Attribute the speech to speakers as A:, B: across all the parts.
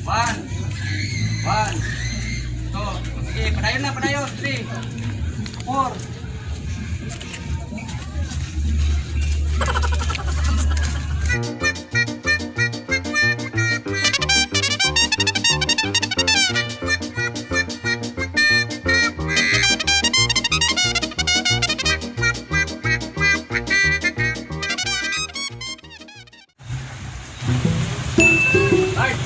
A: One. One. Two. Sige, padayon na, padayon. Three. Four. Bart!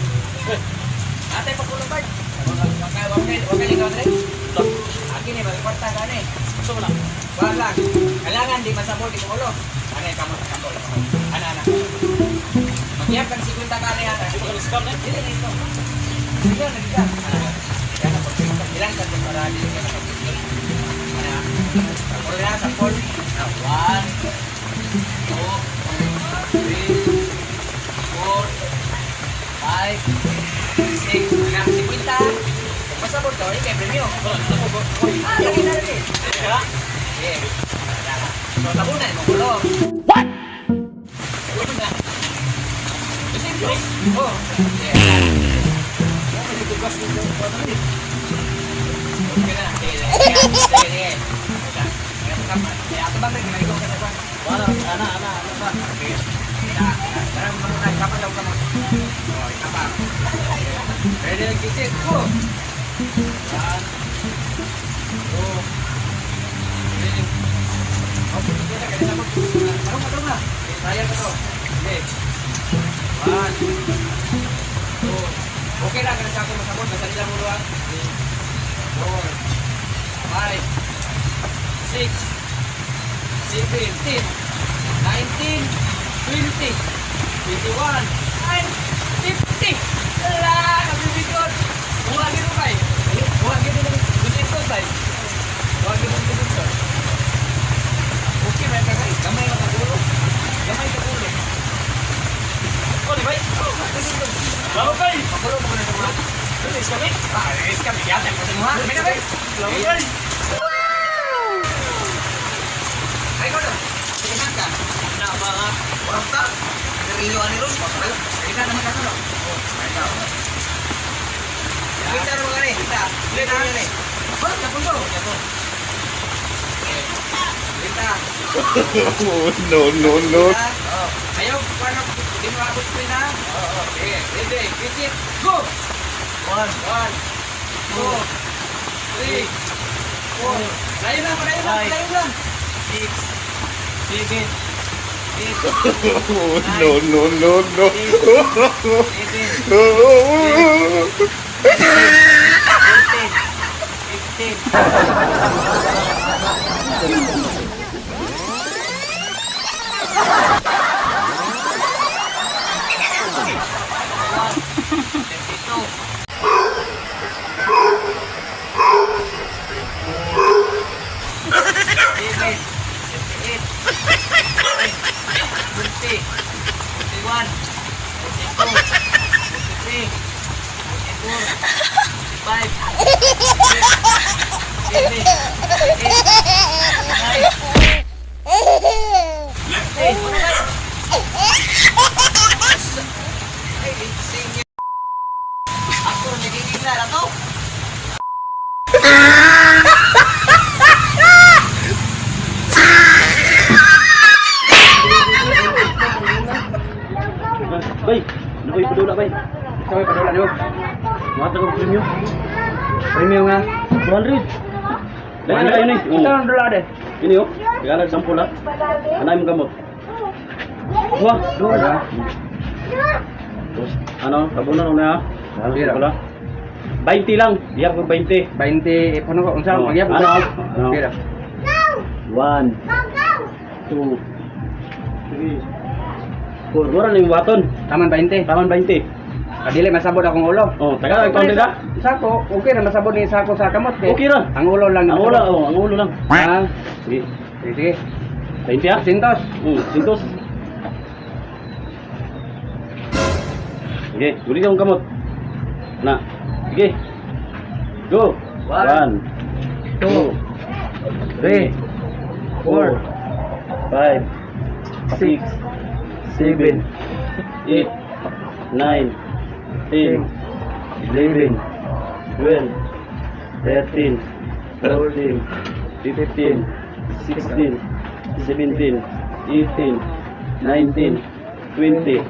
A: Ate, pagkulong, Bart! Wag ka ligaw, Dre. Akin eh, magkwarta ka na eh.
B: Gusto mo lang.
A: Wala. Kailangan di masabot di ulo. Ano kamot kamot. Ana ana. Magyap kang 50 ka na yan.
B: Di ba ka scam na?
A: Dili na ito. Dili na dili. Ana. Yan ang pagpita. Ilang ka para dili ka nakapigil. Ana. Sampol na, sampol. Na, one, two, three, four, five, six. Ana, 50. Kung masabot ka, wala kay premyo.
B: Wala, gusto ko.
A: Ah, lagi na rin.
B: Ha?
A: Sige. So, tabunan mo ulo. What? Ulo na. Oh. Sige. Okay na. Sige, sige. Sige, sige. Kaya ato ba, may maligo ka na ba?
B: Wala, ana, ana, ana pa.
A: Sige. Tara, mamunay. Kapan daw ka mo? Oh, ikapa. Ready na kisip. Go! One, two, three. Okay, sige na, ganito mo. Tarong ka, tarong na. Okay, trial ka to. Sige. One, two. Okay lang, ganun sa ako masabot. Basta nila mo luwag. Three, four, five, six, seven, eight, 19, 20, 21, and 50. Ala, nabibigod. Buha gino kay. Buha gino ng dusintos ay. Buha gino ng dusintos. Okay, may kagay. Gamay ka kagulo. Gamay ka gulo.
B: Oh, di ba?
A: Oh, dusintos.
B: Lalo kay.
A: Pakulo mo na sa ulo.
B: Dili kami.
A: Ah, is kami. Yata, kasi mo ha. May na bay.
B: Lalo kay.
A: Ay, ko. Sige na ka.
B: Na ba nga?
A: Kurang ta. Rio ani ron. Sige na naman ka no. Oh, may ka. Kita ro gani. Kita. Kita gani. Oh, tapos ko. Tapos. Kita.
C: Oh, no, no, no.
A: Oh. Ayaw, paano di mo abot ko na? Oo, sige. Ready, get it, go!
B: One,
A: One, two, three, four. Layo lang, palayo lang,
B: Five.
A: palayo lang.
B: Six, seven, eight,
C: Oh, no, no, no, no.
B: seven, 14, 15. 32.
A: Seven, eight, nine, 20, 21, 22, 23, 24, 25, 6, 7, 8, 9, 10. Ay, sing niya. Ako, nagiging na to.
B: Bay, nakoy padula bay.
A: Ikaw ay padula niyo.
B: Mata ko premyo.
A: Premium nga.
B: 200. Dahil na kayo ni.
A: Ito ang dula de.
B: Ini oh. Tagalog sampol ha. Anay mo gamot. Dua, dua. Terus ano, tabunan una ha.
A: Sige.
B: Ano, 20 lang. Biyar ko 20.
A: 20, puno ko. Unsa
B: Oh,
A: magyap?
B: ano, ano?
A: Sige ra.
B: 1 2 3 4. Dua na yung waton.
A: Taman 20.
B: Taman 20.
A: Kadili masabot akong ulo.
B: Oh, Tagalog konti ka.
A: Sako, okay ra masabot ni sako sa kamot kay.
B: Okay ra.
A: Ang ulo lang.
B: Ang ulo, oh, ang ulo lang.
A: Ha?
B: Sige.
A: Sige, sige.
B: 20 ha?
A: Sintos.
B: Sintos. Sige, guli kang kamot. Na. Sige. Go.
A: One,
B: 1
A: two,
B: 2
A: three,
B: 4
A: four,
B: 5 6 7 8 9 10 11, 12, 13, 14, 15, 16, 17, 18, 19, 20.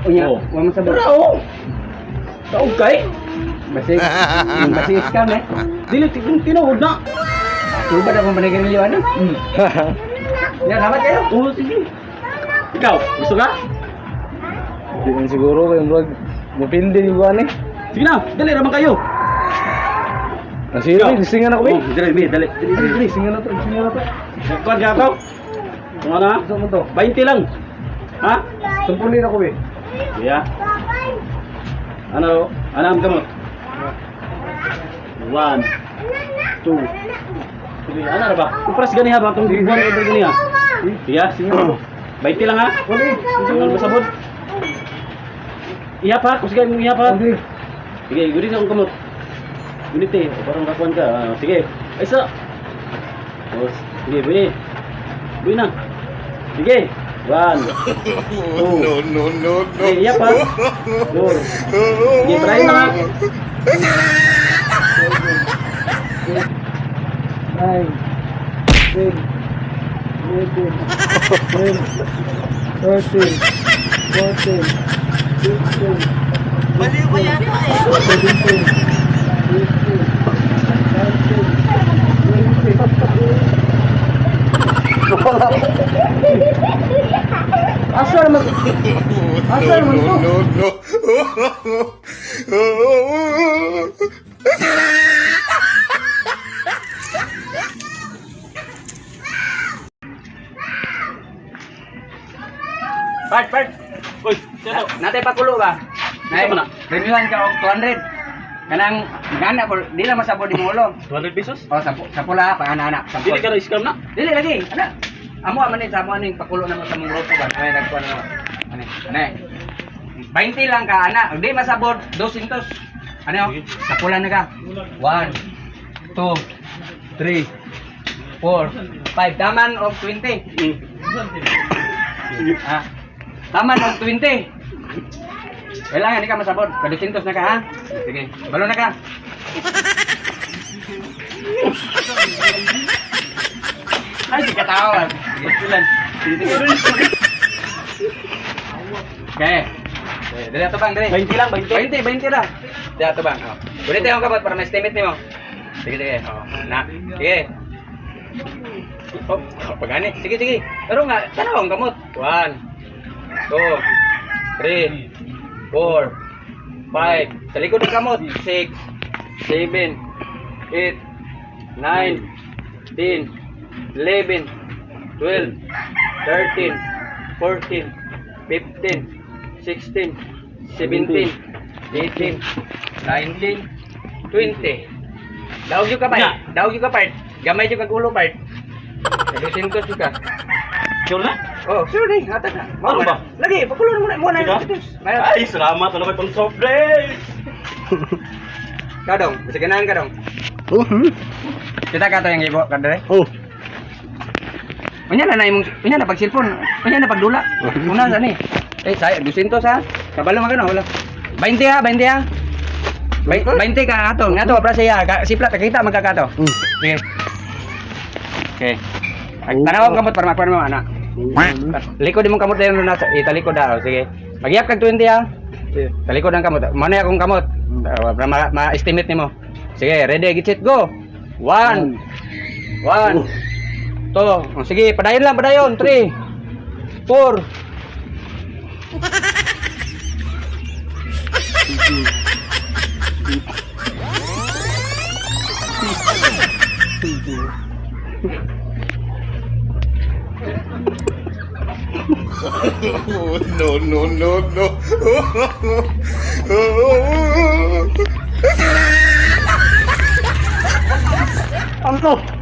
A: Unya,
B: Oh.
A: wa mo sabot.
B: Tara, oh! Taog kay?
A: Basig, basig scam eh.
B: Dili, tinuod na.
A: Tuba na kung panigilyo ano? Yan, salamat kayo.
B: Oo, sige. Ikaw, gusto ka?
D: Di man siguro kayo murag mapildi yung buwan eh.
B: Sige na, dali raman kayo.
D: Nasira, gisingan ako eh.
B: Oh, dali, dali, dali. Dali, dali, dali.
D: Gisingan na to, gisingan na to.
B: Kuan ka ako? Kung ano ha?
D: Gusto mo to?
B: 20 lang. Ha?
D: Sampulin ako eh.
B: Kuya. Ano? Ano ang gamot? 1, 2, 3. Ano na ba? Upras gani ha ba? Itong buwan ko gani ha? Sige. 20 lang ha?
D: Wala eh.
B: Ano ba sabot? Iya pa, kusgan mo iya pa.
D: Sige.
B: Sige, guni sa akong kamot. Gunit eh, o parang kakuan ka. Ah, sige. Ay sa. Oh, sige, buwi. Buwi na. Sige. 1, 2,
C: No, no, no, no.
B: Sige, iya pa. 4. Sige, palahin na nga.
D: 9, 10, 11, 12, 13, 14, 15, 17, 18, 19, 20. Asa naman? Asa
C: No,
D: naman to?
C: no, no, no.
A: Part, part.
B: Uy, sino?
A: Natay pakulo ba?
B: Isa man na.
A: Premiuhan ka og 200. Kanang gana po, di lang masabot imong ulo.
B: 200 pesos?
A: Oh, sampu, sampula pa ana ana, sampul.
B: Dili ka na scam na.
A: Dili lagi, ana. Amo man ni sa amo aning pakulo na mo sa mong grupo ba. Ay nagkuan mo. Ani, ani. 20 lang ka ana, di masabot 200. Ano? Sampula na ka. 1 2 3 4 5 taman og 20. Ah. Taman og 20. Kailangan di ka masabot. Ka 200 na ka ha. Sige, balo na ka. Ay, di ka tawa.
B: Ilan? Sige, sige.
A: Okay. Okay, dali ato bang, dali.
B: 20 lang, 20.
A: 20, 20 lang. Dali ato bang. Oh. Ulit tayo kamot para ma-estimate nimo. Sige, sige. Oh, na. Sige. Oh, pagani. Sige, sige. Pero nga, tanaw ang kamot. 1 2 3 4 5. Sa likod ng kamot. 6 7 8 9 10 11 12 13 14 15 16 17 18 19 20. Daog yung ka part.
B: Na.
A: Daog yung ka part. Gamay yung kag ulo part. Kadusin ko ka.
B: Sure na?
A: Oh, sure ni, hatag na. Mao
B: Ano
A: ba?
B: ba?
A: Lagi, pakulo na muna muna.
B: Sige. Ay, salamat. Wala may pang soft drinks.
A: Ka dong, bisa ganahan ka dong.
D: Oh,
A: Kita ka to yung ibo ka dere.
D: oh.
A: Unya na na imong unya na pag cellphone, unya na pagdula. Una sa ni. Eh, say 200 ha. Kabalo man ka no, wala. 20 ha, 20 ha. 20 ka ato, nga to pra siya, ka, sipla kita magkakato. Sige. Okay. Ang tanaw ang kamot para makuha mo ana. Likod imong kamot dayon na sa italikod daw, sige. Magyap kag 20 ha. Talikod ang kamot. Mano akong kamot. Para ma-estimate nimo. Sige, ready, get set, go. 1 1 2. Oh, sige, padayon lang, padayon. 3 4.
C: No, no, no, no.
D: Ano to?